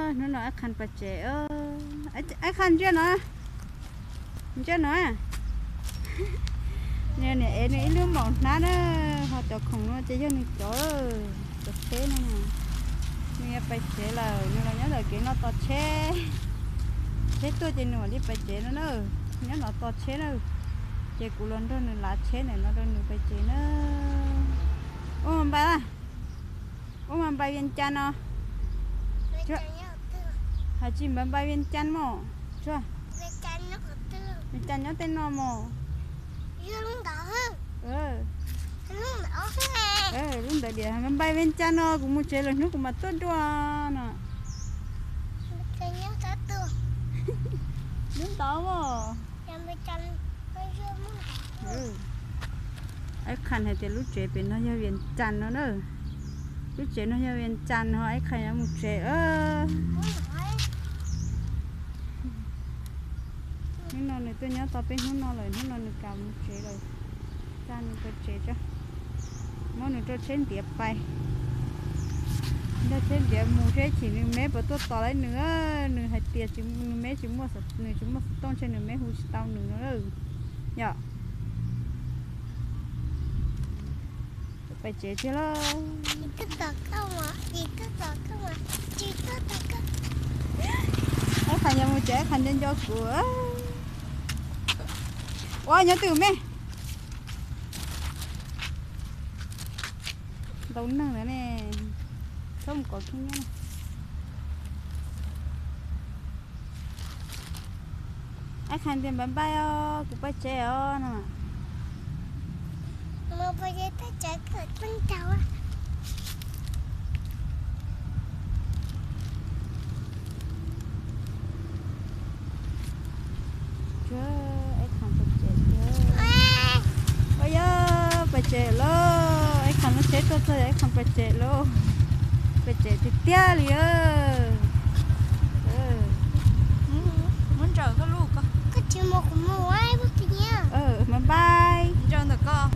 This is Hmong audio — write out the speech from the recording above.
Hnub no Aib Qhas pais tsev, Aib Qhas ntsia no, ntsia no. Nws niam ev nws ib lub maum hnab na, ho cov khoom no ces yog nws cov, cov tsheb no. Nws yuav pais tsev lawm, nws los nyob ntawm kev no tos tsheb. Tsheb tuaj ces nws mam li pais tsev no na. Nyob no tos tsheb na. Ces kuv los nrog nws lav tsheb ntawm no rau nws pais tsev na. Ua mas npais, ua mas npais Vias Cas no. Hais tsis npais npais Vias Cas mos. Vias Cas nyob tej no mos. Lub ntawd diam, npais Vias Cas no kuv mus tsev lawm hnub kuv mam tuaj dua no. Lub ntawd mos. Aib Qhas hais tias lub tsev pem no yog Vias Cas no na. Lub tsev no yog Vias Cas no, Aib Qhas yuav mus tsev. Hnub no nws tuaj nyob tau peb hnub no lawm, hnub no nws kam mus tsev lawm. Xa nws pais tsev tso. Muab nws rau tsheb ntiav pais. Nrog tsheb ntiav mus seb chim nws meb puas tuaj tos laib nws. Nws hais tias nws meb tsis muaj, nws tsis muaj xov tooj ntshe nws meb hu tsis tau nws no. Yom. Pais tsev thiab lauj. Aib Qhas yuav mus tsev, Aib Qhas nco nco kuv. Ua nyob twg me? Ntau neeg lawm ne, txhob mus kom kheej nyob. Aib Qhas tias npais npais os, kuv pais tsev os no. Aib Qhas pais tsev, ua yog pais tsev lauj, Aib Qhas lub tsheb tuaj txog, Aib Qhas pais tsev lauj, pais tsev tiag tiag li os.